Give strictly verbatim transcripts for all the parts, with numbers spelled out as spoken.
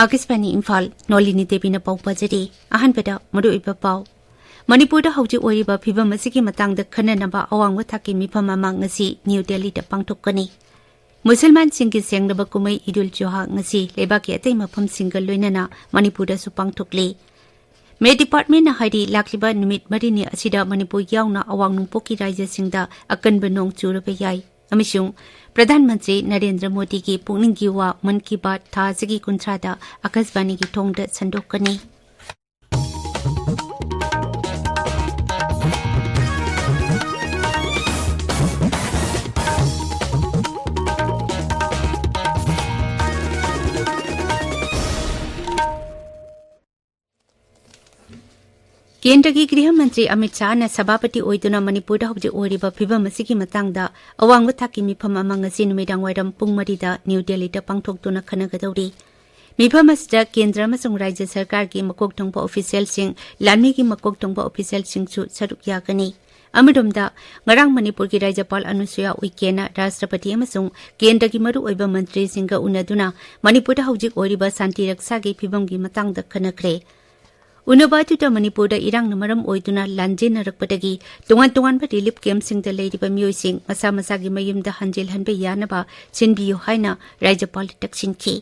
ꯑꯥꯀꯥꯁꯕꯥꯅꯤ ꯏꯝꯐꯥꯜ, ꯅꯣꯂꯤꯅꯤ ꯗꯦꯕꯤꯅ ꯄꯥꯎ ꯄꯥꯖꯔꯤ꯫ ꯑꯍꯥꯟꯕꯗ ꯃꯔꯨꯑꯣꯏꯕ ꯄꯥꯎ꯫ ꯃꯅꯤꯄꯨꯔꯗ ꯍꯧꯖꯤꯛ ꯑꯣꯏꯔꯤꯕ ꯐꯤꯚꯝ ꯑꯁꯤꯒꯤ ꯃꯇꯥꯡꯗ ꯈꯟꯅꯅꯕ ꯑꯋꯥꯡꯕ ꯊꯥꯛꯀꯤ ꯃꯤꯐꯝ ꯑꯃ ꯉꯁꯤ ꯅ꯭ꯌꯨ ꯗꯦꯜꯂꯤꯗ ꯄꯥꯡꯊꯣꯛꯀꯅꯤ꯫ ꯃꯨꯁꯜꯃꯥꯟꯁꯤꯡꯒꯤ ꯁꯦꯡꯂꯕ ꯀꯨꯝꯍꯩ ꯏꯗꯨꯜ ꯖꯨꯍꯥ ꯉꯁꯤ ꯂꯩꯕꯥꯛꯀꯤ ꯑꯇꯩ ꯃꯐꯝꯁꯤꯡꯒ ꯂꯣꯏꯅꯅ ꯃꯅꯤꯄꯨꯔꯗꯁꯨ ꯄꯥꯡꯊꯣꯛꯂꯤ꯫ ꯃꯦꯠ ꯗꯤꯄꯥꯔꯠꯃꯦꯟꯠꯅ ꯍꯥꯏꯔꯤ, ꯂꯥꯛꯂꯤꯕ ꯅꯨꯃꯤꯠ ꯃꯔꯤꯅꯤ ꯑꯁꯤꯗ ꯃꯅꯤꯄꯨꯔ ꯌꯥꯎꯅ ꯑꯋꯥꯡ ꯅꯣꯡꯄꯣꯛꯀꯤ ꯔꯥꯖ꯭ꯌꯁꯤꯡꯗ ꯑꯀꯟꯕ ꯅꯣꯡ ꯆꯨꯔꯕ ꯌꯥꯏ ꯑꯃꯁꯨꯡ ꯄ꯭ꯔꯙꯥꯟ ꯃꯟꯇ꯭ꯔꯤ ꯅꯔꯦꯟꯗ꯭ꯔ ꯃꯣꯗꯤꯒꯤ ꯄꯨꯛꯅꯤꯡꯒꯤ ꯋꯥ ꯃꯟ ꯀꯤ ꯕꯥꯠ ꯊꯥ ꯑꯁꯤꯒꯤ ꯀꯨꯟꯊ꯭ꯔꯥꯗ ꯑꯥꯀꯥꯁꯕꯥꯅꯤꯒꯤ ꯊꯣꯡꯗ ꯁꯟꯗꯣꯛꯀꯅꯤ꯫ ꯀꯦꯟꯗ꯭ꯔꯒꯤ ꯒ꯭ꯔꯤꯍ ꯃꯟꯇ꯭ꯔꯤ ꯑꯃꯤꯠ ꯁꯥꯍꯅ ꯁꯚꯥꯄꯇꯤ ꯑꯣꯏꯗꯨꯅ ꯃꯅꯤꯄꯨꯔꯗ ꯍꯧꯖꯤꯛ ꯑꯣꯏꯔꯤꯕ ꯐꯤꯚꯝ ꯑꯁꯤꯒꯤ ꯃꯇꯥꯡꯗ ꯑꯋꯥꯡꯕ ꯊꯥꯛꯀꯤ ꯃꯤꯐꯝ ꯑꯃ ꯉꯁꯤ ꯅꯨꯃꯤꯗꯥꯡ ꯋꯥꯏꯔꯝ ꯄꯨꯡ ꯃꯔꯤꯗ ꯅ꯭ꯌꯨ ꯗꯦꯜꯂꯤꯗ ꯄꯥꯡꯊꯣꯛꯇꯨꯅ ꯈꯟꯅꯒꯗꯧꯔꯤ꯫ ꯃꯤꯐꯝ ꯑꯁꯤꯗ ꯀꯦꯟꯗ꯭ꯔ ꯑꯃꯁꯨꯡ ꯔꯥꯖ꯭ꯌ ꯁꯔꯀꯥꯔꯒꯤ ꯃꯀꯣꯛ ꯊꯣꯡꯕ ꯑꯣꯐꯤꯁꯤꯌꯦꯜꯁꯤꯡ, ꯂꯥꯟꯃꯤꯒꯤ ꯃꯀꯣꯛ ꯊꯣꯡꯕ ꯑꯣꯐꯤꯁꯤꯌꯦꯜꯁꯤꯡꯁꯨ ꯁꯔꯨꯛ ꯌꯥꯒꯅꯤ꯫ ꯑꯃꯔꯣꯝꯗ, ꯉꯔꯥꯡ ꯃꯅꯤꯄꯨꯔꯒꯤ ꯔꯥꯖ꯭ꯌꯄꯥꯜ ꯑꯅꯨꯁꯨꯌꯥ ꯎꯏꯀꯦꯅ ꯔꯥꯁꯇ꯭ꯔꯄꯇꯤ ꯑꯃꯁꯨꯡ ꯀꯦꯟꯗ꯭ꯔꯒꯤ ꯃꯔꯨꯑꯣꯏꯕ ꯃꯟꯇ꯭ꯔꯤꯁꯤꯡꯒ ꯎꯅꯗꯨꯅ ꯃꯅꯤꯄꯨꯔꯗ ꯍꯧꯖꯤꯛ ꯑꯣꯏꯔꯤꯕ ꯁꯥꯟꯇꯤ ꯔꯛꯁꯥꯒꯤ ꯐꯤꯚꯝꯒꯤ ꯃꯇꯥꯡꯗ ꯈꯟꯅꯈ꯭ꯔꯦ꯫ ꯎꯅꯕ ꯑꯗꯨꯗ ꯃꯅꯤꯄꯨꯔꯗ ꯏꯔꯥꯡꯅ ꯃꯔꯝ ꯑꯣꯏꯗꯨꯅ ꯂꯥꯟꯖꯦꯟꯅꯔꯛꯄꯗꯒꯤ ꯇꯣꯉꯥꯟ ꯇꯣꯉꯥꯟꯕ ꯔꯤꯂꯤꯐ ꯀꯦꯝꯞꯁꯤꯡꯗ ꯂꯩꯔꯤꯕ ꯃꯤꯑꯣꯏꯁꯤꯡ ꯃꯁꯥ ꯃꯁꯥꯒꯤ ꯃꯌꯨꯝꯗ ꯍꯟꯖꯤꯜꯍꯟꯕ ꯌꯥꯅꯕ ꯁꯤꯟꯕꯤꯌꯨ ꯍꯥꯏꯅ ꯔꯥꯖ꯭ꯌꯄꯥꯜꯗ ꯇꯛꯁꯤꯟꯈꯤ꯫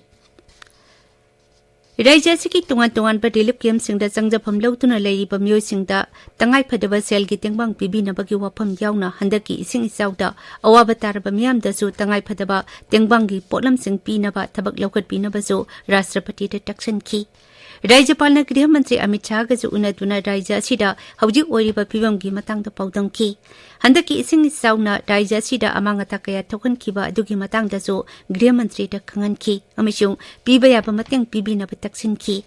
ꯔꯥꯖ꯭ꯌ ꯑꯁꯤꯒꯤ ꯇꯣꯉꯥꯟ ꯇꯣꯉꯥꯟꯕ ꯔꯤꯂꯤꯐ ꯀꯦꯝꯞꯁꯤꯡꯗ ꯆꯪꯖꯐꯝ ꯂꯧꯗꯨꯅ ꯂꯩꯔꯤꯕ ꯃꯤꯑꯣꯏꯁꯤꯡꯗ ꯇꯉꯥꯏꯐꯗꯕ ꯁꯦꯜꯒꯤ ꯇꯦꯡꯕꯥꯡ ꯄꯤꯕꯤꯅꯕꯒꯤ ꯋꯥꯐꯝ ꯌꯥꯎꯅ ꯍꯟꯗꯛꯀꯤ ꯏꯁꯤꯡ ꯏꯆꯥꯎꯗ ꯑꯋꯥꯕ ꯇꯥꯔꯕ ꯃꯤꯌꯥꯝꯗꯁꯨ ꯇꯉꯥꯏꯐꯗꯕ ꯇꯦꯡꯕꯥꯡꯒꯤ ꯄꯣꯠꯂꯝꯁꯤꯡ ꯄꯤꯅꯕ ꯊꯕꯛ ꯂꯧꯈꯠꯄꯤꯅꯕꯁꯨ ꯔꯥꯁꯇ꯭ꯔꯄꯇꯤꯗ ꯇꯛꯁꯤꯟꯈꯤ꯫ ꯔꯥꯖ꯭ꯌꯄꯥꯜꯅ ꯒ꯭ꯔꯤꯍ ꯃꯟꯇ꯭ꯔꯤ ꯑꯃꯤꯠ ꯁꯥꯍꯒꯁꯨ ꯎꯅꯗꯨꯅ ꯔꯥꯖ꯭ꯌ ꯑꯁꯤꯗ ꯍꯧꯖꯤꯛ ꯑꯣꯏꯔꯤꯕ ꯐꯤꯚꯝꯒꯤ ꯃꯇꯥꯡꯗ ꯄꯥꯎꯗꯝꯈꯤ꯫ ꯍꯟꯗꯛꯀꯤ ꯏꯁꯤꯡ ꯏꯆꯥꯎꯅ ꯔꯥꯖ꯭ꯌ ꯑꯁꯤꯗ ꯑꯃꯥꯡ ꯑꯇꯥ ꯀꯌꯥ ꯊꯣꯛꯍꯟꯈꯤꯕ ꯑꯗꯨꯒꯤ ꯃꯇꯥꯡꯗꯁꯨ ꯒ꯭ꯔꯤꯍ ꯃꯟꯇ꯭ꯔꯤꯗ ꯈꯪꯍꯟꯈꯤ ꯑꯃꯁꯨꯡ ꯄꯤꯕ ꯌꯥꯕ ꯃꯇꯦꯡ ꯄꯤꯕꯤꯅꯕ ꯇꯛꯁꯤꯟꯈꯤ꯫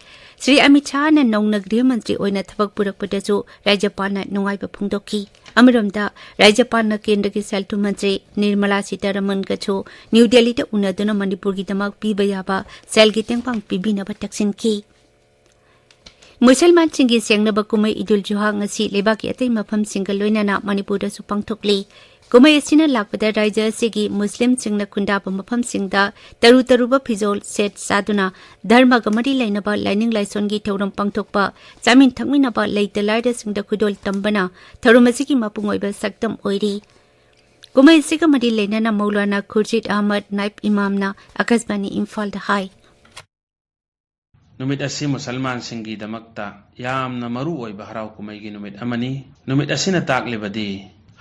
ꯁ꯭ꯔꯤ ꯑꯃꯤꯠ ꯁꯥꯍꯅ ꯅꯧꯅ ꯒ꯭ꯔꯤꯍ ꯃꯟꯇ꯭ꯔꯤ ꯑꯣꯏꯅ ꯊꯕꯛ ꯄꯨꯔꯛꯄꯗꯁꯨ ꯔꯥꯖ꯭ꯌꯄꯥꯜꯅ ꯅꯨꯡꯉꯥꯏꯕ ꯐꯣꯡꯗꯣꯛꯈꯤ꯫ ꯑꯃꯔꯣꯝꯗ, ꯔꯥꯖ꯭ꯌꯄꯥꯜꯅ ꯀꯦꯟꯗ꯭ꯔꯒꯤ ꯁꯦꯜ ꯊꯨꯝ ꯃꯟꯇ꯭ꯔꯤ ꯅꯤꯔꯃꯂꯥ ꯁꯤꯇꯥꯔꯥꯃꯟꯒꯁꯨ ꯅ꯭ꯌꯨ ꯗꯦꯜꯂꯤꯗ ꯎꯅꯗꯨꯅ ꯃꯅꯤꯄꯨꯔꯒꯤꯗꯃꯛ ꯄꯤꯕ ꯌꯥꯕ ꯁꯦꯜꯒꯤ ꯇꯦꯡꯕꯥꯡ ꯄꯤꯕꯤꯅꯕ ꯇꯛꯁꯤꯟꯈꯤ꯫ ꯃꯨꯁꯜꯃꯥꯟꯁꯤꯡꯒꯤ ꯁꯦꯡꯅꯕ ꯀꯨꯝꯍꯩ ꯏꯗꯨꯜ ꯖꯨꯍꯥ ꯉꯁꯤ ꯂꯩꯕꯥꯛꯀꯤ ꯑꯇꯩ ꯃꯐꯝꯁꯤꯡꯒ ꯂꯣꯏꯅꯅ ꯃꯅꯤꯄꯨꯔꯗꯁꯨ ꯄꯥꯡꯊꯣꯛꯂꯤ꯫ ꯀꯨꯝꯍꯩ ꯑꯁꯤꯅ ꯂꯥꯛꯄꯗ ꯔꯥꯖ꯭ꯌ ꯑꯁꯤꯒꯤ ꯃꯨꯁꯂꯤꯝꯁꯤꯡꯅ ꯈꯨꯟꯗꯥꯕ ꯃꯐꯝꯁꯤꯡꯗ ꯇꯔꯨ ꯇꯔꯨꯕ ꯐꯤꯖꯣꯜ ꯁꯦꯠ ꯆꯥꯗꯨꯅ ꯙꯔꯃꯒ ꯃꯔꯤ ꯂꯩꯅꯕ ꯂꯥꯏꯅꯤꯡ ꯂꯥꯏꯁꯣꯟꯒꯤ ꯊꯧꯔꯝ ꯄꯥꯡꯊꯣꯛꯄ, ꯆꯥꯃꯤꯟ ꯊꯛꯃꯤꯟꯅꯕ ꯂꯩꯇ ꯂꯥꯏꯔꯁꯤꯡꯗ ꯈꯨꯗꯣꯜ ꯇꯝꯕꯅ ꯊꯧꯔꯝ ꯑꯁꯤꯒꯤ ꯃꯄꯨꯡ ꯑꯣꯏꯕ ꯁꯛꯇꯝ ꯑꯣꯏꯔꯤ꯫ ꯀꯨꯝꯍꯩ ꯑꯁꯤꯒ ꯃꯔꯤ ꯂꯩꯅꯅ ꯃꯧꯂꯥꯅꯥ ꯈꯨꯔꯖꯤꯠ ꯑꯍꯃꯗ ꯅꯥꯏꯕ ꯏꯃꯥꯝꯅ ꯑꯀꯥꯁꯕꯥꯅꯤ ꯏꯝꯐꯥꯜꯗ ꯍꯥꯏ꯫ ꯅꯨꯃꯤꯠ ꯑꯁꯤ ꯃꯨꯁꯜꯃꯥꯟꯁꯤꯡꯒꯤꯗꯃꯛꯇ ꯌꯥꯝꯅ ꯃꯔꯨ ꯑꯣꯏꯕ ꯍꯔꯥꯎ ꯀꯨꯝꯍꯩꯒꯤ ꯅꯨꯃꯤꯠ ꯑꯃꯅꯤ꯫ ꯅꯨꯃꯤꯠ ꯑꯁꯤꯅ ꯇꯥꯛꯂꯤꯕꯗꯤ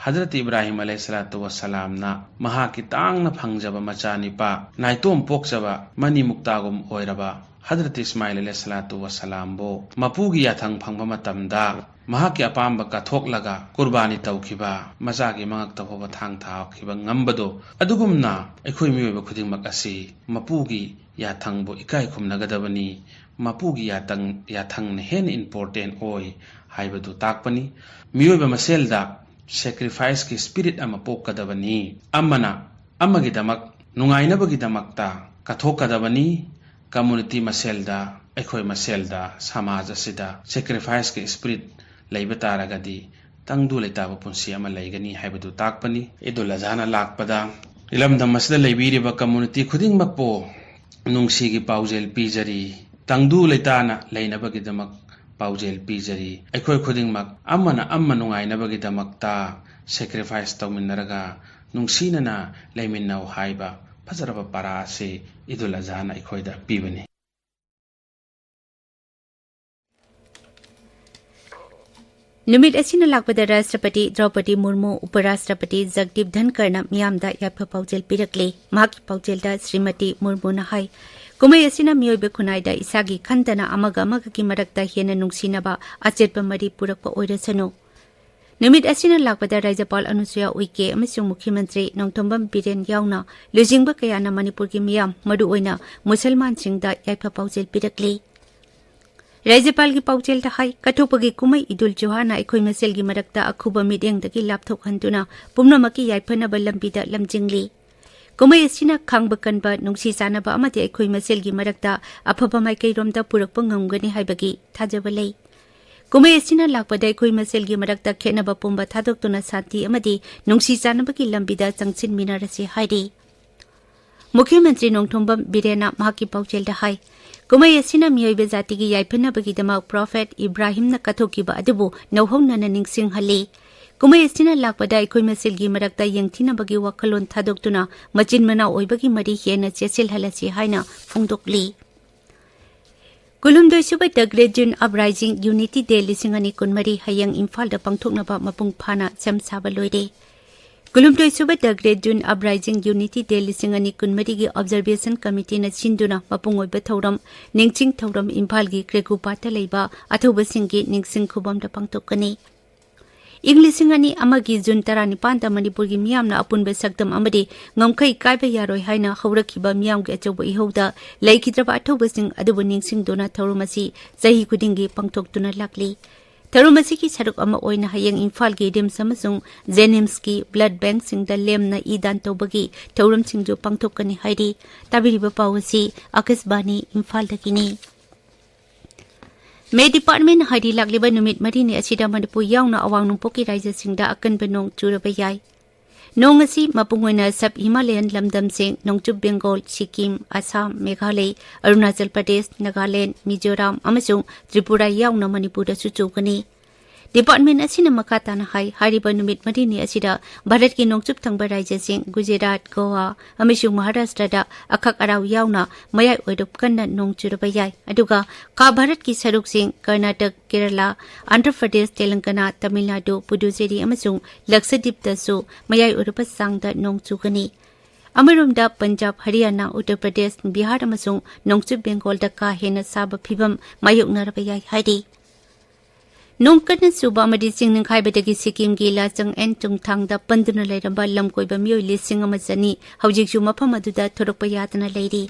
ꯍꯖꯔꯠ ꯏꯕ꯭ꯔꯥꯍꯤꯝ ꯑꯂꯩꯍꯤꯁꯁꯂꯥꯇꯨ ꯋꯥꯁꯁꯂꯥꯝꯅ ꯃꯍꯥꯛꯀꯤ ꯇꯥꯡꯅ ꯐꯪꯖꯕ ꯃꯆꯥꯅꯤꯄꯥ ꯅꯥꯏꯇꯣꯝ ꯄꯣꯛꯆꯕ ꯃꯅꯤ ꯃꯨꯛꯇꯥꯒꯨꯝ ꯑꯣꯏꯔꯕ ꯍꯖꯔꯠ ꯏꯁꯃꯥꯏꯜ ꯑꯂꯩꯍꯤꯁꯁꯂꯥꯇꯨ ꯋꯥꯁꯁꯂꯥꯝꯕꯨ ꯃꯄꯨꯒꯤ ꯌꯥꯊꯪ ꯐꯪꯕ ꯃꯇꯝꯗ ꯃꯍꯥꯛꯀꯤ ꯑꯄꯥꯝꯕ ꯀꯠꯊꯣꯛꯂꯒ ꯀꯨꯔꯕꯥꯅꯤ ꯇꯧꯈꯤꯕ, ꯃꯆꯥꯒꯤ ꯃꯉꯛꯇ ꯐꯥꯎꯕ ꯊꯥꯡ ꯊꯥꯈꯤꯕ ꯉꯝꯕꯗꯣ, ꯑꯗꯨꯒꯨꯝꯅ ꯑꯩꯈꯣꯏ ꯃꯤꯑꯣꯏꯕ ꯈꯨꯗꯤꯡꯃꯛ ꯑꯁꯤ ꯃꯄꯨꯒꯤ ꯌꯥꯊꯪꯕꯨ ꯏꯀꯥꯏ ꯈꯨꯝꯅꯒꯗꯕꯅꯤ꯫ ꯃꯄꯨꯒꯤ ꯌꯥꯇꯪ-, ꯌꯥꯊꯪꯅ ꯍꯦꯟꯅ important ꯑꯣꯏ ꯍꯥꯏꯕꯗꯨ ꯇꯥꯛꯄꯅꯤ꯫ ꯃꯤꯑꯣꯏꯕ ꯃꯁꯦꯜꯗ sacrificeꯀꯤ spirit ꯑꯃ ꯄꯣꯛꯀꯗꯕꯅꯤ꯫ ꯑꯃꯅ ꯑꯃꯒꯤꯗꯃꯛ ꯅꯨꯡꯉꯥꯏꯅꯕꯒꯤꯗꯃꯛꯇ ꯀꯠꯊꯣꯛꯀꯗꯕꯅꯤ꯫ Community ꯃꯁꯦꯜꯗ, ꯑꯩꯈꯣꯏ ꯃꯁꯦꯜꯗ, ꯁꯃꯥꯖ ꯑꯁꯤꯗ sacrificeꯀꯤ spirit ꯂꯩꯕ ꯇꯥꯔꯒꯗꯤ ꯇꯪꯗꯨ ꯂꯩꯇꯥꯕ ꯄꯨꯟꯁꯤ ꯑꯃ ꯂꯩꯒꯅꯤ ꯍꯥꯏꯕꯗꯨ ꯇꯥꯛꯄꯅꯤ꯫ ꯏꯗꯨꯜ ꯑꯖꯍꯥꯅ ꯂꯥꯛꯄꯗ ꯏꯔꯝꯗꯝ ꯑꯁꯤꯗ ꯂꯩꯕꯤꯔꯤꯕ community ꯈꯨꯗꯤꯡꯃꯛꯄꯨ ꯅꯨꯡꯁꯤꯒꯤ ꯄꯥꯎꯖꯦꯜ ꯄꯤꯖꯔꯤ꯫ ꯇꯪꯗꯨ ꯂꯩꯇꯥꯅ ꯂꯩꯅꯕꯒꯤꯗꯃꯛ ꯄꯥꯎꯖꯦꯜ ꯄꯤꯖꯔꯤ꯫ ꯑꯩꯈꯣꯏ ꯈꯨꯗꯤꯡꯃꯛ ꯑꯃꯅ ꯑꯃ ꯅꯨꯡꯉꯥꯏꯅꯕꯒꯤꯗꯃꯛꯇ sacrifice ꯇꯧꯃꯤꯟꯅꯔꯒ ꯅꯨꯡꯁꯤꯅꯅ ꯂꯩꯃꯤꯟꯅꯧ ꯍꯥꯏꯕ ꯐꯖꯔꯕ ꯄꯔꯥ ꯑꯁꯤ ꯏꯗꯨꯜ ꯑꯖꯍꯥꯅ ꯑꯩꯈꯣꯏꯗ ꯄꯤꯕꯅꯤ꯫ ꯅꯨꯃꯤꯠ ꯑꯁꯤꯅ ꯂꯥꯛꯄꯗ ꯔꯥꯁꯇ꯭ꯔꯄꯇꯤ ꯗ꯭ꯔꯧꯄꯗꯤ ꯃꯨꯔꯃꯨ, ꯎꯄꯔꯥꯁꯇ꯭ꯔꯄꯇꯤ ꯖꯒꯗꯤꯞ ꯙꯟꯀꯔꯅ ꯃꯤꯌꯥꯝꯗ ꯌꯥꯏꯐ ꯄꯥꯎꯖꯦꯜ ꯄꯤꯔꯛꯂꯤ꯫ ꯃꯍꯥꯛꯀꯤ ꯄꯥꯎꯖꯦꯜꯗ ꯁ꯭ꯔꯤꯃꯇꯤ ꯃꯨꯔꯃꯨꯅ ꯍꯥꯏ, ꯀꯨꯝꯍꯩ ꯑꯁꯤꯅ ꯃꯤꯑꯣꯏꯕ ꯈꯨꯟꯅꯥꯏꯗ ꯏꯁꯥꯒꯤ ꯈꯟꯗꯅ ꯑꯃꯒ ꯑꯃꯒꯒꯤ ꯃꯔꯛꯇ ꯍꯦꯟꯅ ꯅꯨꯡꯁꯤꯅꯕ ꯑꯆꯦꯠꯄ ꯃꯔꯤ ꯄꯨꯔꯛꯄ ꯑꯣꯏꯔꯁꯅꯨ꯫ ꯅꯨꯃꯤꯠ ꯑꯁꯤꯅ ꯂꯥꯛꯄꯗ ꯔꯥꯖ꯭ꯌꯄꯥꯜ ꯑꯅꯨꯁꯨꯌꯥ ꯎꯏꯀꯦ ꯑꯃꯁꯨꯡ ꯃꯨꯈ꯭ꯌ ꯃꯟꯇ꯭ꯔꯤ ꯅꯣꯡꯊꯣꯝꯕꯝ ꯕꯤꯔꯦꯟ ꯌꯥꯎꯅ ꯂꯨꯆꯤꯡꯕ ꯀꯌꯥꯅ ꯃꯅꯤꯄꯨꯔꯒꯤ ꯃꯤꯌꯥꯝ, ꯃꯔꯨꯑꯣꯏꯅ ꯃꯨꯁꯜꯃꯥꯟꯁꯤꯡꯗ ꯌꯥꯏꯐ ꯄꯥꯎꯖꯦꯜ ꯄꯤꯔꯛꯂꯤ꯫ ꯔꯥꯖ꯭ꯌꯄꯥꯜꯒꯤ ꯄꯥꯎꯖꯦꯜꯗ ꯍꯥꯏ, ꯀꯠꯊꯣꯛꯄꯒꯤ ꯀꯨꯝꯍꯩ ꯏꯗꯨꯜ ꯖꯨꯍꯥꯅ ꯑꯩꯈꯣꯏ ꯃꯁꯦꯜꯒꯤ ꯃꯔꯛꯇ ꯑꯈꯨꯕ ꯃꯤꯠꯌꯦꯡꯗꯒꯤ ꯂꯥꯞꯊꯣꯛꯍꯟꯗꯨꯅ ꯄꯨꯝꯅꯃꯛꯀꯤ ꯌꯥꯏꯐꯅꯕ ꯂꯝꯕꯤꯗ ꯂꯝꯖꯤꯡꯂꯤ꯫ ꯀꯨꯝꯍꯩ ꯑꯁꯤꯅ ꯈꯥꯡꯕ ꯀꯟꯕ, ꯅꯨꯡꯁꯤ ꯆꯥꯟꯅꯕ ꯑꯃꯗꯤ ꯑꯩꯈꯣꯏ ꯃꯁꯦꯜꯒꯤ ꯃꯔꯛꯇ ꯑꯐꯕ ꯃꯥꯏꯀꯩꯔꯣꯝꯗ ꯄꯨꯔꯛꯄ ꯉꯝꯒꯅꯤ ꯍꯥꯏꯕꯒꯤ ꯊꯥꯖꯕ ꯂꯩ꯫ ꯀꯨꯝꯍꯩ ꯑꯁꯤꯅ ꯂꯥꯛꯄꯗ ꯑꯩꯈꯣꯏ ꯃꯁꯦꯜꯒꯤ ꯃꯔꯛꯇ ꯈꯦꯠꯅꯕ ꯄꯨꯝꯕ ꯊꯥꯗꯣꯛꯇꯨꯅ ꯁꯥꯟꯇꯤ ꯑꯃꯗꯤ ꯅꯨꯡꯁꯤ ꯆꯥꯟꯅꯕꯒꯤ ꯂꯝꯕꯤꯗ ꯆꯪꯁꯤꯟꯃꯤꯟꯅꯔꯁꯤ ꯍꯥꯏꯔꯤ꯫ ꯃꯨꯈ꯭ꯌ ꯃꯟꯇ꯭ꯔꯤ ꯅꯣꯡꯊꯣꯝꯕꯝ ꯕꯤꯔꯦꯟꯅ ꯃꯍꯥꯛꯀꯤ ꯄꯥꯎꯖꯦꯜꯗ ꯍꯥꯏ, ꯀꯨꯝꯍꯩ ꯑꯁꯤꯅ ꯃꯤꯑꯣꯏꯕ ꯖꯥꯇꯤꯒꯤ ꯌꯥꯏꯐꯅꯕꯒꯤꯗꯃꯛ ꯄ꯭ꯔꯣꯐꯦꯠ ꯏꯕ꯭ꯔꯥꯍꯤꯝꯅ ꯀꯠꯊꯣꯛꯈꯤꯕ ꯑꯗꯨꯕꯨ ꯅꯧꯍꯧꯅꯅ ꯅꯤꯡꯁꯤꯡꯍꯜꯂꯤ꯫ ꯀꯨꯝꯍꯩ ꯑꯁꯤꯅ ꯂꯥꯛꯄꯗ ꯑꯩꯈꯣꯏ ꯃꯁꯦꯜꯒꯤ ꯃꯔꯛꯇ ꯌꯦꯡꯊꯤꯅꯕꯒꯤ ꯋꯥꯈꯜꯂꯣꯟ ꯊꯥꯗꯣꯛꯇꯨꯅ ꯃꯆꯤꯟ ꯃꯅꯥꯎ ꯑꯣꯏꯕꯒꯤ ꯃꯔꯤ ꯍꯦꯟꯅ ꯆꯦꯠꯁꯤꯜꯍꯜꯂꯁꯤ ꯍꯥꯏꯅ ꯐꯣꯡꯗꯣꯛꯂꯤ꯫ ꯀꯨꯟꯍꯨꯝꯗꯣꯏ ꯁꯨꯕ The Great June Uprising Unity Day ꯂꯤꯁꯤꯡ ꯑꯅꯤ ꯀꯨꯟꯃꯔꯤ ꯍꯌꯦꯡ ꯏꯝꯐꯥꯜꯗ ꯄꯥꯡꯊꯣꯛꯅꯕ ꯃꯄꯨꯡ ꯐꯥꯅ ꯁꯦꯝ ꯁꯥꯕ ꯂꯣꯏꯔꯦ꯫ ꯀꯨꯟꯍꯨꯝꯗꯣꯏ ꯁꯨꯕ The Great June Uprising Unity Day ꯂꯤꯁꯤꯡ ꯑꯅꯤ ꯀꯨꯟꯃꯔꯤꯒꯤ Observation Committeeꯅ ꯁꯤꯟꯗꯨꯅ ꯃꯄꯨꯡ ꯑꯣꯏꯕ ꯊꯧꯔꯝ, ꯅꯤꯡꯁꯤꯡ ꯊꯧꯔꯝ ꯏꯝꯐꯥꯜꯒꯤ ꯀ꯭ꯔꯦꯒꯨꯄꯥꯠꯇ ꯂꯩꯕ ꯑꯊꯧꯕꯁꯤꯡꯒꯤ ꯅꯤꯡꯁꯤꯡ ꯈꯨꯕꯝꯗ ꯄꯥꯡꯊꯣꯛꯀꯅꯤ꯫ ꯏꯪ ꯂꯤꯁꯤꯡ ꯑꯅꯤ ꯑꯃꯒꯤ ꯖꯨꯟ ꯇꯔꯥꯅꯤꯄꯥꯟꯗ ꯃꯅꯤꯄꯨꯔꯒꯤ ꯃꯤꯌꯥꯝꯅ ꯑꯄꯨꯟꯕ ꯁꯛꯇꯝ ꯑꯃꯗꯤ ꯉꯝꯈꯩ ꯀꯥꯏꯕ ꯌꯥꯔꯣꯏ ꯍꯥꯏꯅ ꯍꯧꯔꯛꯈꯤꯕ ꯃꯤꯌꯥꯝꯒꯤ ꯑꯆꯧꯕ ꯏꯍꯧꯗ ꯂꯩꯈꯤꯗ꯭ꯔꯕ ꯑꯊꯧꯕꯁꯤꯡ ꯑꯗꯨꯕꯨ ꯅꯤꯡꯁꯤꯡꯗꯨꯅ ꯊꯧꯔꯝ ꯑꯁꯤ ꯆꯍꯤ ꯈꯨꯗꯤꯡꯒꯤ ꯄꯥꯡꯊꯣꯛꯇꯨꯅ ꯂꯥꯛꯂꯤ꯫ ꯊꯧꯔꯝ ꯑꯁꯤꯒꯤ ꯁꯔꯨꯛ ꯑꯃ ꯑꯣꯏꯅ ꯍꯌꯦꯡ ꯏꯝꯐꯥꯜꯒꯤ ꯔꯤꯝꯁ ꯑꯃꯁꯨꯡ ꯖꯦꯅꯤꯝꯁꯀꯤ ꯕ꯭ꯂꯗ ꯕꯦꯡꯛꯁꯤꯡꯗ ꯂꯦꯝꯅ ꯏ ꯗꯥꯟ ꯇꯧꯕꯒꯤ ꯊꯧꯔꯝꯁꯤꯡꯁꯨ ꯄꯥꯡꯊꯣꯛꯀꯅꯤ ꯍꯥꯏꯔꯤ꯫ ꯇꯥꯕꯤꯔꯤꯕ ꯄꯥꯎ ꯑꯁꯤ ꯑꯀꯥꯁꯕꯥꯅꯤ ꯏꯝꯐꯥꯜꯗꯒꯤꯅꯤ꯫ ꯃꯦ ꯗꯤꯄꯥꯔꯠꯃꯦꯟꯅ ꯍꯥꯏꯔꯤ, ꯂꯥꯛꯂꯤꯕ ꯅꯨꯃꯤꯠ ꯃꯔꯤꯅꯤ ꯑꯁꯤꯗ ꯃꯅꯤꯄꯨꯔ ꯌꯥꯎꯅ ꯑꯋꯥꯡ ꯅꯣꯡꯄꯣꯛꯀꯤ ꯔꯥꯏꯖ꯭ꯌꯁꯤꯡꯗ ꯑꯀꯟꯕ ꯅꯣꯡ ꯆꯨꯔꯕ ꯌꯥꯏ꯫ ꯅꯣꯡ ꯑꯁꯤ ꯃꯄꯨꯡ ꯑꯣꯏꯅ ꯁꯕ ꯍꯤꯃꯥꯂꯌꯟ ꯂꯝꯗꯝꯁꯤꯡ, ꯅꯣꯡꯆꯨꯞ ꯕꯦꯡꯒꯣꯜ, ꯁꯤꯛꯀꯤꯝ, ꯑꯁꯥꯝ, ꯃꯦꯘꯥꯂꯌ, ꯑꯔꯨꯅꯥꯆꯜ ꯄ꯭ꯔꯗꯦꯁ, ꯅꯥꯒꯥꯂꯦꯟ, ꯃꯤꯖꯣꯔꯥꯝ ꯑꯃꯁꯨꯡ ꯇ꯭ꯔꯤꯄꯨꯔꯥ ꯌꯥꯎꯅ ꯃꯅꯤꯄꯨꯔꯗꯁꯨ ꯆꯨꯒꯅꯤ꯫ ꯗꯤꯄꯥꯔꯠꯃꯦꯟ ꯑꯁꯤꯅ ꯃꯈꯥ ꯇꯥꯅ ꯍꯥꯏ, ꯍꯥꯏꯔꯤꯕ ꯅꯨꯃꯤꯠ ꯃꯔꯤꯅꯤ ꯑꯁꯤꯗ ꯚꯥꯔꯠꯀꯤ ꯅꯣꯡꯆꯨꯞ ꯊꯪꯕ ꯔꯥꯏꯖ꯭ꯌꯁꯤꯡ ꯒꯨꯖꯔꯥꯠ, ꯒꯣꯋꯥ ꯑꯃꯁꯨꯡ ꯃꯍꯥꯔꯥꯁꯇ꯭ꯔꯗ ꯑꯈꯛ ꯑꯔꯥꯎ ꯌꯥꯎꯅ ꯃꯌꯥꯏ ꯑꯣꯏꯔꯞ ꯀꯟꯅ ꯅꯣꯡ ꯆꯨꯔꯕ ꯌꯥꯏ, ꯑꯗꯨꯒ ꯈꯥ ꯚꯥꯔꯠꯀꯤ ꯁꯔꯨꯛꯁꯤꯡ ꯀꯔꯅꯥꯇꯛ, ꯀꯦꯔꯂꯥ, ꯑꯟꯙ꯭ꯔ ꯄ꯭ꯔꯗꯦꯁ, ꯇꯦꯂꯪꯒꯅꯥ, ꯇꯥꯃꯤꯜ ꯅꯥꯗꯨ, ꯄꯨꯗꯨꯆꯦꯔꯤ ꯑꯃꯁꯨꯡ ꯂꯛꯁꯗꯤꯞꯇꯁꯨ ꯃꯌꯥꯏ ꯑꯣꯏꯔꯞꯄ ꯆꯥꯡꯗ ꯅꯣꯡ ꯆꯨꯒꯅꯤ꯫ ꯑꯃꯔꯣꯝꯗ ꯄꯟꯖꯥꯕ, ꯍꯔꯤꯌꯥꯅꯥ, ꯎꯠꯇꯔ ꯄ꯭ꯔꯗꯦꯁ, ꯕꯤꯍꯥꯔ ꯑꯃꯁꯨꯡ ꯅꯣꯡꯆꯨꯞ ꯕꯦꯡꯒꯣꯜꯗ ꯀꯥ ꯍꯦꯟꯅ ꯁꯥꯕ ꯐꯤꯚꯝ ꯃꯥꯌꯣꯛꯅꯔꯕ ꯌꯥꯏ ꯍꯥꯏꯔꯤ꯫ ꯅꯣꯡ ꯀꯟꯅ ꯆꯨꯕ ꯑꯃꯗꯤ ꯆꯤꯡ ꯅꯤꯡꯈꯥꯏꯕꯗꯒꯤ ꯁꯤꯛꯀꯤꯝꯒꯤ ꯂꯥꯆꯪ ꯑꯦꯟ ꯆꯨꯡꯊꯥꯡꯗ ꯄꯟꯗꯨꯅ ꯂꯩꯔꯝꯕ ꯂꯝ ꯀꯣꯏꯕ ꯃꯤꯑꯣꯏ ꯂꯤꯁꯤꯡ ꯑꯃ ꯆꯅꯤ ꯍꯧꯖꯤꯛꯁꯨ ꯃꯐꯝ ꯑꯗꯨꯗ ꯊꯣꯔꯛꯄ ꯌꯥꯗꯅ ꯂꯩꯔꯤ꯫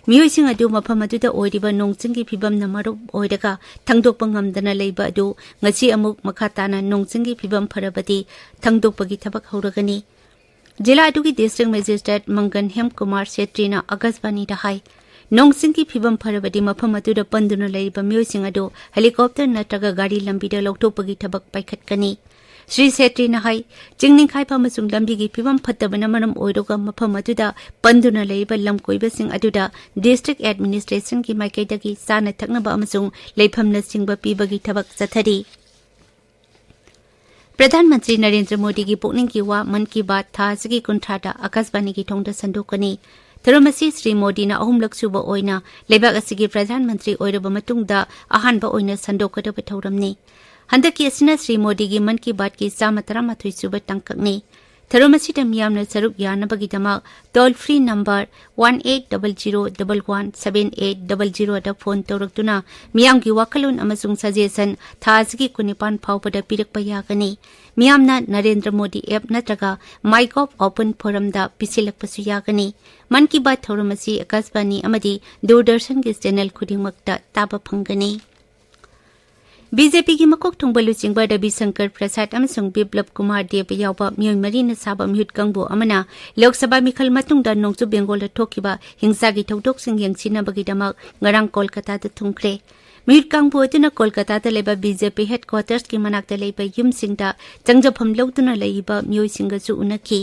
ꯃꯤꯑꯣꯏꯁꯤꯡ ꯑꯗꯨ ꯃꯐꯝ ꯑꯗꯨꯗ ꯑꯣꯏꯔꯤꯕ ꯅꯣꯡ ꯆꯤꯡꯒꯤ ꯐꯤꯕꯝꯅ ꯃꯔꯝ ꯑꯣꯏꯔꯒ ꯊꯥꯡꯗꯣꯛꯄ ꯉꯝꯗꯅ ꯂꯩꯕ ꯑꯗꯨ ꯉꯁꯤ ꯑꯃꯨꯛ ꯃꯈꯥ ꯇꯥꯅ ꯅꯣꯡ ꯆꯤꯡꯒꯤ ꯐꯤꯕꯝ ꯐꯔꯕꯗꯤ ꯊꯥꯡꯗꯣꯛꯄꯒꯤ ꯊꯕꯛ ꯍꯧꯔꯒꯅꯤ꯫ ꯖꯤꯂꯥ ꯑꯗꯨꯒꯤ ꯗꯤꯁꯇ꯭ꯔꯤꯛ ꯃꯦꯖꯤꯁꯇ꯭ꯔꯦꯠ ꯃꯪꯒꯟ ꯍꯦꯝꯀꯨꯃꯥꯔ ꯁꯦꯇ꯭ꯔꯤꯅ ꯑꯥꯀꯥꯁꯕꯥꯅꯤꯗ ꯍꯥꯏ, ꯅꯣꯡ ꯆꯤꯡꯒꯤ ꯐꯤꯕꯝ ꯐꯔꯕꯗꯤ ꯃꯐꯝ ꯑꯗꯨꯗ ꯄꯟꯗꯨꯅ ꯂꯩꯔꯤꯕ ꯃꯤꯑꯣꯏꯁꯤꯡ ꯑꯗꯨ ꯍꯦꯂꯤꯀꯣꯞꯇꯔ ꯅꯠꯇ꯭ꯔꯒ ꯒꯥꯔꯤ ꯂꯝꯕꯤꯗ ꯂꯧꯊꯣꯛꯄꯒꯤ ꯊꯕꯛ ꯄꯥꯏꯈꯠꯀꯅꯤ꯫ ꯁ꯭ꯔꯤ ꯁꯦꯇ꯭ꯔꯤꯅ ꯍꯥꯏ, ꯆꯤꯡ ꯅꯤꯡꯈꯥꯏꯕ ꯑꯃꯁꯨꯡ ꯂꯝꯕꯤꯒꯤ ꯐꯤꯕꯝ ꯐꯠꯇꯕꯅ ꯃꯔꯝ ꯑꯣꯏꯔꯒ ꯃꯐꯝ ꯑꯗꯨꯗ ꯄꯟꯗꯨꯅ ꯂꯩꯔꯤꯕ ꯂꯝ ꯀꯣꯏꯕꯁꯤꯡ ꯑꯗꯨꯗ ꯗꯤꯁꯇ꯭ꯔꯤꯛ ꯑꯦꯗꯃꯤꯅꯤꯁꯇ꯭ꯔꯦꯁꯟꯒꯤ ꯃꯥꯏꯀꯩꯗꯒꯤ ꯆꯥꯅ ꯊꯛꯅꯕ ꯑꯃꯁꯨꯡ ꯂꯩꯐꯝꯅꯆꯤꯡꯕ ꯄꯤꯕꯒꯤ ꯊꯕꯛ ꯆꯠꯊꯔꯤ꯫ ꯄ꯭ꯔꯙꯥꯟ ꯃꯟꯇ꯭ꯔꯤ ꯅꯔꯦꯟꯗ꯭ꯔ ꯃꯣꯗꯤꯒꯤ ꯄꯨꯛꯅꯤꯡꯒꯤ ꯋꯥ ꯃꯟ ꯀꯤ ꯕꯥꯠ ꯊꯥ ꯑꯁꯤꯒꯤ ꯀꯨꯟꯊ꯭ꯔꯥꯗ ꯑꯥꯀꯥꯁꯕꯥꯅꯤꯒꯤ ꯊꯣꯡꯗ ꯁꯟꯗꯣꯛꯀꯅꯤ꯫ ꯊꯧꯔꯝ ꯑꯁꯤ ꯁ꯭ꯔꯤ ꯃꯣꯗꯤꯅ ꯑꯍꯨꯝꯂꯛ ꯁꯨꯕ ꯑꯣꯏꯅ ꯂꯩꯕꯥꯛ ꯑꯁꯤꯒꯤ ꯄ꯭ꯔꯙꯥꯟ ꯃꯟꯇ꯭ꯔꯤ ꯑꯣꯏꯔꯕ ꯃꯇꯨꯡꯗ ꯑꯍꯥꯟꯕ ꯑꯣꯏꯅ ꯁꯟꯗꯣꯛꯀꯗꯕ ꯊꯧꯔꯝꯅꯤ꯫ ꯍꯟꯗꯛꯀꯤ ꯑꯁꯤꯅ ꯁ꯭ꯔꯤ ꯃꯣꯗꯤꯒꯤ ꯃꯟ ꯀꯤ ꯕꯥꯠꯀꯤ ꯆꯥꯝꯃ ꯇꯔꯥꯃꯥꯊꯣꯏ ꯁꯨꯕ ꯇꯥꯡꯀꯛꯅꯤ꯫ ꯊꯧꯔꯝ ꯑꯁꯤꯗ ꯃꯤꯌꯥꯝꯅ ꯁꯔꯨꯛ ꯌꯥꯅꯕꯒꯤꯗꯃꯛ toll free number one eight double zero double one seven eight double ꯖꯤꯔꯣꯗ ꯐꯣꯟ ꯇꯧꯔꯛꯇꯨꯅ ꯃꯤꯌꯥꯝꯒꯤ ꯋꯥꯈꯜꯂꯣꯟ ꯑꯃꯁꯨꯡ ꯁꯖꯦꯁꯟ ꯊꯥ ꯑꯁꯤꯒꯤ ꯀꯨꯟꯅꯤꯄꯥꯟ ꯐꯥꯎꯕꯗ ꯄꯤꯔꯛꯄ ꯌꯥꯒꯅꯤ꯫ ꯃꯤꯌꯥꯝꯅ ꯅꯔꯦꯟꯗ꯭ꯔ ꯃꯣꯗꯤ ꯑꯦꯞ ꯅꯠꯇ꯭ꯔꯒ ꯃꯥꯏꯒꯣꯚ ꯑꯣꯄꯟ ꯐꯣꯔꯝꯗ ꯄꯤꯁꯤꯜꯂꯛꯄꯁꯨ ꯌꯥꯒꯅꯤ꯫ ꯃꯟ ꯀꯤ ꯕꯥꯠ ꯊꯧꯔꯝ ꯑꯁꯤ ꯑꯀꯥꯁꯕꯥꯅꯤ ꯑꯃꯗꯤ ꯗꯨꯔꯗꯔꯁꯟꯒꯤ ꯆꯦꯅꯦꯜ ꯈꯨꯗꯤꯡꯃꯛꯇ ꯇꯥꯕ ꯐꯪꯒꯅꯤ꯫ ꯕꯤ ꯖꯦ ꯄꯤꯒꯤ ꯃꯀꯣꯛ ꯊꯣꯡꯕ ꯂꯨꯆꯤꯡꯕ ꯔꯕꯤ ꯁꯪꯀꯔ ꯄ꯭ꯔꯁꯥꯗ ꯑꯃꯁꯨꯡ ꯕꯤꯄ꯭ꯂꯕ ꯀꯨꯃꯥꯔ ꯗꯦꯕ ꯌꯥꯎꯕ ꯃꯤꯑꯣꯏ ꯃꯔꯤꯅ ꯁꯥꯕ ꯃꯤꯍꯨꯠ ꯀꯥꯡꯕꯨ ꯑꯃꯅ ꯂꯣꯛ ꯁꯚꯥ ꯃꯤꯈꯜ ꯃꯇꯨꯡꯗ ꯅꯣꯡꯆꯨꯞ ꯕꯦꯡꯒꯣꯜꯗ ꯊꯣꯛꯈꯤꯕ ꯍꯤꯡꯁꯥꯒꯤ ꯊꯧꯗꯣꯛꯁꯤꯡ ꯌꯦꯡꯁꯤꯟꯅꯕꯒꯤꯗꯃꯛ ꯉꯔꯥꯡ ꯀꯣꯜꯀꯇꯥꯗ ꯊꯨꯡꯈ꯭ꯔꯦ꯫ ꯃꯤꯍꯨꯠ ꯀꯥꯡꯕꯨ ꯑꯗꯨꯅ ꯀꯣꯜꯀꯇꯥꯗ ꯂꯩꯕ ꯕꯤ ꯖꯦ ꯄꯤ ꯍꯦꯗꯀ꯭ꯋꯥꯇꯔꯁꯀꯤ ꯃꯅꯥꯛꯇ ꯂꯩꯕ ꯌꯨꯝꯁꯤꯡꯗ ꯆꯪꯖꯐꯝ ꯂꯧꯗꯨꯅ ꯂꯩꯔꯤꯕ ꯃꯤꯑꯣꯏꯁꯤꯡꯒꯁꯨ ꯎꯅꯈꯤ꯫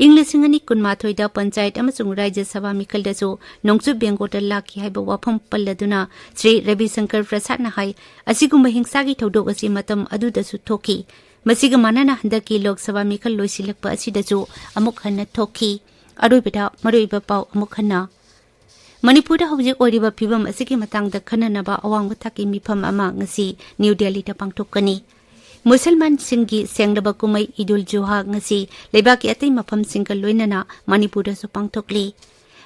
ꯏꯪ ꯂꯤꯁꯤꯡ ꯑꯅꯤ ꯀꯨꯟꯃꯥꯊꯣꯏꯗ ꯄꯟꯆꯥꯌꯠ ꯑꯃꯁꯨꯡ ꯔꯥꯖ꯭ꯌ ꯁꯚꯥ ꯃꯤꯈꯜꯗꯁꯨ ꯅꯣꯡꯆꯨꯞ ꯕꯦꯡꯒꯣꯜꯗ ꯂꯥꯛꯈꯤ ꯍꯥꯏꯕ ꯋꯥꯐꯝ ꯄꯜꯂꯗꯨꯅ ꯁ꯭ꯔꯤ ꯔꯕꯤ ꯁꯪꯀꯔ ꯄ꯭ꯔꯁꯥꯗꯅ ꯍꯥꯏ, ꯑꯁꯤꯒꯨꯝꯕ ꯍꯤꯡꯁꯥꯒꯤ ꯊꯧꯗꯣꯛ ꯑꯁꯤ ꯃꯇꯝ ꯑꯗꯨꯗꯁꯨ ꯊꯣꯛꯈꯤ꯫ ꯃꯁꯤꯒ ꯃꯥꯟꯅꯅ ꯍꯟꯗꯛꯀꯤ ꯂꯣꯛ ꯁꯚꯥ ꯃꯤꯈꯜ ꯂꯣꯏꯁꯤꯜꯂꯛꯄ ꯑꯁꯤꯗꯁꯨ ꯑꯃꯨꯛ ꯍꯟꯅ ꯊꯣꯛꯈꯤ꯫ ꯑꯔꯣꯏꯕꯗ ꯃꯔꯨꯑꯣꯏꯕ ꯄꯥꯎ ꯑꯃꯨꯛ ꯍꯟꯅ꯫ ꯃꯅꯤꯄꯨꯔꯗ ꯍꯧꯖꯤꯛ ꯑꯣꯏꯔꯤꯕ ꯐꯤꯕꯝ ꯑꯁꯤꯒꯤ ꯃꯇꯥꯡꯗ ꯈꯟꯅꯅꯕ ꯑꯋꯥꯡꯕ ꯊꯥꯛꯀꯤ ꯃꯤꯐꯝ ꯑꯃ ꯉꯁꯤ ꯅ꯭ꯌꯨ ꯗꯦꯜꯂꯤꯗ ꯄꯥꯡꯊꯣꯛꯀꯅꯤ꯫ ꯃꯨꯁꯜꯃꯥꯟꯁꯤꯡꯒꯤ ꯁꯦꯡꯂꯕ ꯀꯨꯝꯍꯩ ꯏꯗꯨꯜ ꯖꯨꯍꯥ ꯉꯁꯤ ꯂꯩꯕꯥꯛꯀꯤ ꯑꯇꯩ ꯃꯐꯝꯁꯤꯡꯒ ꯂꯣꯏꯅꯅ ꯃꯅꯤꯄꯨꯔꯗꯁꯨ ꯄꯥꯡꯊꯣꯛꯂꯤ꯫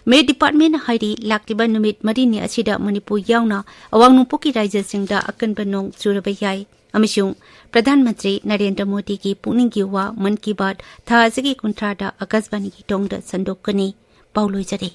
ꯃꯦꯠ ꯗꯤꯄꯥꯔꯠꯃꯦꯟꯅ ꯍꯥꯏꯔꯤ, ꯂꯥꯛꯂꯤꯕ ꯅꯨꯃꯤꯠ ꯃꯔꯤꯅꯤ ꯑꯁꯤꯗ ꯃꯅꯤꯄꯨꯔ ꯌꯥꯎꯅ ꯑꯋꯥꯡ ꯅꯣꯡꯄꯣꯛꯀꯤ ꯔꯥꯖ꯭ꯌꯁꯤꯡꯗ ꯑꯀꯟꯕ ꯅꯣꯡ ꯆꯨꯔꯕ ꯌꯥꯏ ꯑꯃꯁꯨꯡ ꯄ꯭ꯔꯙꯥꯟ ꯃꯟꯇ꯭ꯔꯤ ꯅꯔꯦꯟꯗ꯭ꯔ ꯃꯣꯗꯤꯒꯤ ꯄꯨꯛꯅꯤꯡꯒꯤ ꯋꯥ ꯃꯟ ꯀꯤ ꯕꯥꯠ ꯊꯥ ꯑꯁꯤꯒꯤ ꯀꯨꯟꯊ꯭ꯔꯥꯗ ꯑꯀꯥꯁꯕꯥꯅꯤꯒꯤ ꯊꯣꯡꯗ ꯁꯟꯗꯣꯛꯀꯅꯤ꯫ ꯄꯥꯎ ꯂꯣꯏꯖꯔꯦ꯫